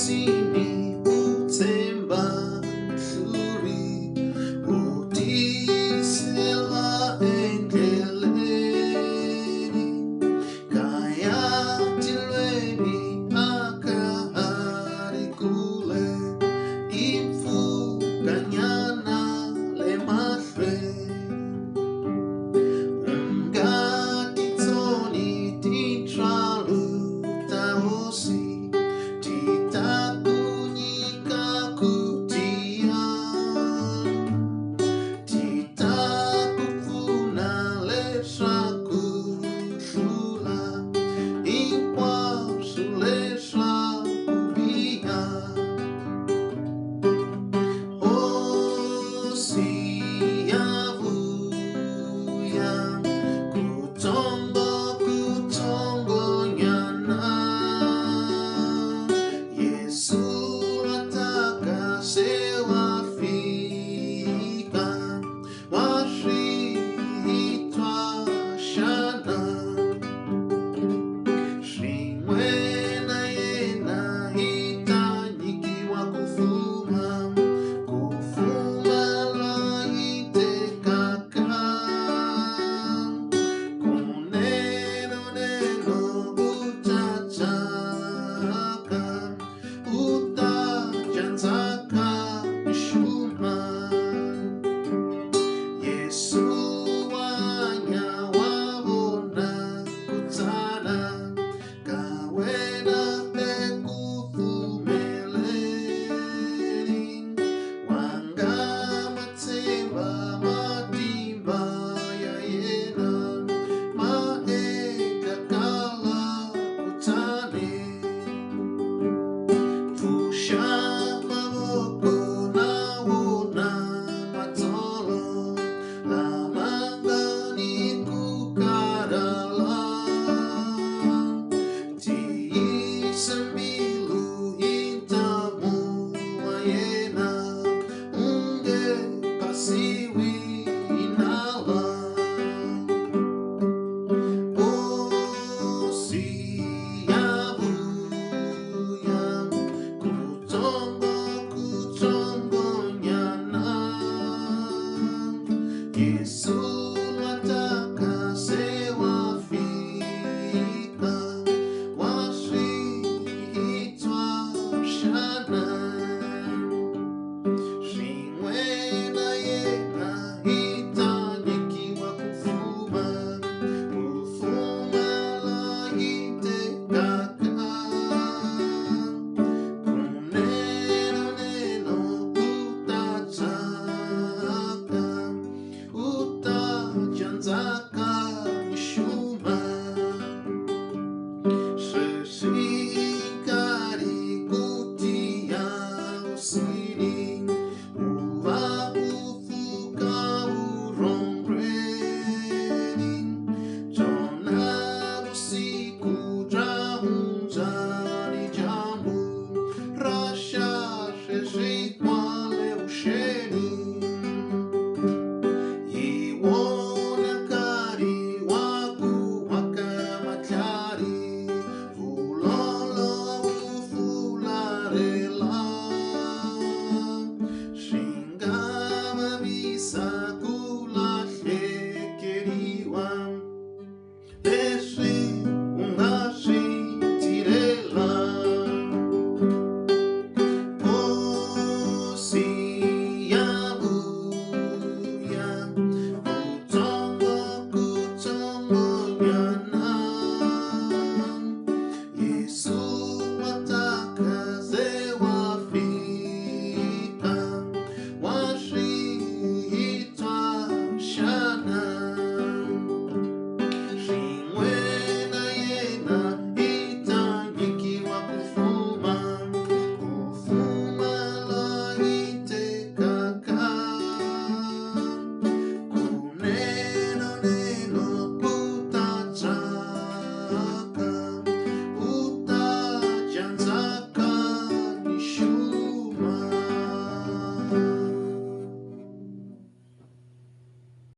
Hosini utemba hluri utisela endleleni kayatilweni akahari kule imfukanyana lemahlweni ungatitsoni tintswalo Hosi titakunyika kutia titakupfuna leswaku hlula hinkwaswo leswaku biha. Hosi ya vuya kutsongo kutsongonyana Yesu lwataka se wafika waswitwa xana swin'we na yena hi ta nyikiwa ku fuma la yi tekaka kunene neno utatsaka utajandzaka xuma Yesu wanya wa vona ku tsana ka wena ekupfumeleni wanga matshemba matimba ya yena ma ekakala kutani pfuxa mavoko na wona matsolo lama nga ni ku karhala tiyisa mbilu hi ntamu wa yena u nge pasiwi hi nala. Hosi ya vuya kutsongo kutsongonyana Yesu lwataka se wafika waswitwa xana swin'we na yena hi ta nyikiwa ku fuma la yi tekaka kunene neno utatsaka utajandzaka xuma sweswi nkarhi ku tiya hosini u va u pfuka vurhonweni byona vusiku bya hundza ni dyambu ra xa sweswi kwale vuxeni hi wona nkarhi wa ku aka matlhari vulolo wu fularherile.